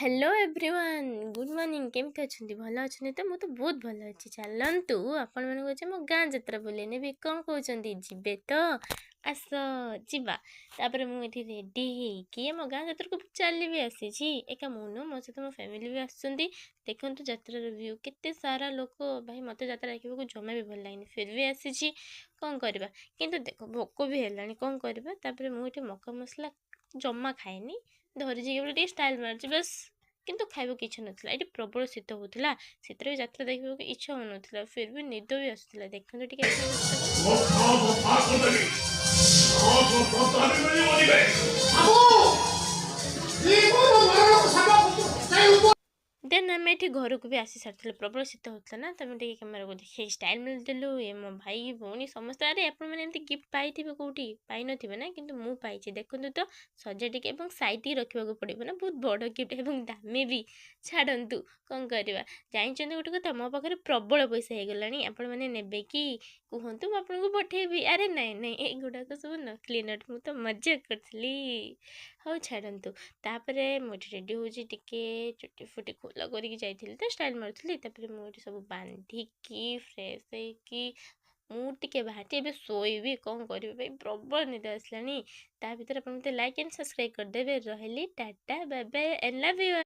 Hello everyone, good morning. କେମିତି ଅଛନ୍ତି? ଭଲ ଅଛନ୍ତି ତ? ମୁଁ ତ ବହୁତ ଭଲ ଅଛି। ଚାଲନ୍ତୁ, ଆପଣମାନଙ୍କୁ ଆଜି ମୋ ଗାଁ ଯାତ୍ରା ବୁଲେଇ ନେବି। କ'ଣ କହୁଛନ୍ତି, ଯିବେ ତ? ଆସ ଯିବା। ତାପରେ ମୁଁ ଏଠି ରେଡ଼ି ହେଇକି ଆମ ଗାଁ ଯାତ୍ରାକୁ ଚାଲି ବି ଆସିଛି। ଏକା ମୁଁ ନୁହଁ, ମୋ ସହିତ ମୋ ଫ୍ୟାମିଲି ବି ଆସୁଛନ୍ତି। ଦେଖନ୍ତୁ ଯାତ୍ରାର ଭ୍ୟୁ, କେତେ ସାରା ଲୋକ। ଭାଇ, ମୋତେ ଯାତ୍ରା ଦେଖିବାକୁ ଜମା ବି ଭଲ ଲାଗେନି, ଫିର୍ ବି ଆସିଛି, କ'ଣ କରିବା? କିନ୍ତୁ ଦେଖ, ଭୋକ ବି ହେଲାଣି, କ'ଣ କରିବା? ତାପରେ ମୁଁ ଏଠି ମକା ମସଲା ଜମା ଖାଏନି, ଧରିଛି କେବଳ ଟିକେ ଷ୍ଟାଇଲ୍ ମାରୁଛି ବାସ୍, କିନ୍ତୁ ଖାଇବାକୁ ଇଚ୍ଛା ନଥିଲା। ଏଠି ପ୍ରବଳ ଶୀତ ହେଉଥିଲା, ଶୀତରେ ବି ଯାତ୍ରା ଦେଖିବାକୁ ଇଚ୍ଛା ହେଉନଥିଲା, ଫିର୍ ବି ନିଦ ବି ଆସୁଥିଲା। ଦେଖନ୍ତୁ ଟିକେ। ଦେନ୍ ଆମେ ଏଠି ଘରକୁ ବି ଆସି ସାରିଥିଲୁ। ପ୍ରବଳ ଶୀତ ହେଉଥିଲା ନା, ତମେ ଟିକେ କ୍ୟାମେରାକୁ ଦେଖିକି ଷ୍ଟାଇଲ୍ ମାରିଦେଲୁ। ଏ ମୋ ଭାଇ ଭଉଣୀ ସମସ୍ତେ। ଆରେ, ଆପଣମାନେ ଏମିତି ଗିଫ୍ଟ ପାଇଥିବେ କେଉଁଠି? ପାଇନଥିବେ ନା? କିନ୍ତୁ ମୁଁ ପାଇଛି। ଦେଖନ୍ତୁ ତ, ସଜା ଟିକେ ଏବଂ ସାଇତିକି ରଖିବାକୁ ପଡ଼ିବ ନା, ବହୁତ ବଡ଼ ଗିଫ୍ଟ ଏବଂ ଦାମୀ ବି। ଛାଡ଼ନ୍ତୁ, କ'ଣ କରିବା? ଜାଣିଛନ୍ତି ଗୋଟେ କଥା, ମୋ ପାଖରେ ପ୍ରବଳ ପଇସା ହେଇଗଲାଣି। ଆପଣମାନେ ନେବେ କି କୁହନ୍ତୁ, ମୁଁ ଆପଣଙ୍କୁ ପଠେଇବି। ଆରେ ନାଇଁ ନାଇଁ, ଏଗୁଡ଼ାକ ସବୁ ନକଲି ନୋଟ୍, ମୁଁ ତ ମଜା କରିଥିଲି। ହଉ ଛାଡ଼ନ୍ତୁ। ତାପରେ ମୁଁ ଏଠି ରେଡ଼ି ହେଉଛି, ଟିକେ ଚୁଟି ଫୁଟି ଖୋଲା କରିକି ଯାଇଥିଲି ତ ଷ୍ଟାଇଲ୍ ମାରୁଥିଲି। ତାପରେ ମୁଁ ଏଠି ସବୁ ବାନ୍ଧିକି ଫ୍ରେଶ୍ ହେଇକି ମୁଁ ଟିକେ ବାହାରିଛି, ଏବେ ଶୋଇବି। କ'ଣ କରିବି ଭାଇ, ପ୍ରବଳ ନିଦ ଆସିଲାଣି। ତା ଭିତରେ ଆପଣ ମୋତେ ଲାଇକ୍ ଆଣ୍ଡ ସବସ୍କ୍ରାଇବ୍ କରିଦେବେ। ରହିଲି, tata, bye bye and love you.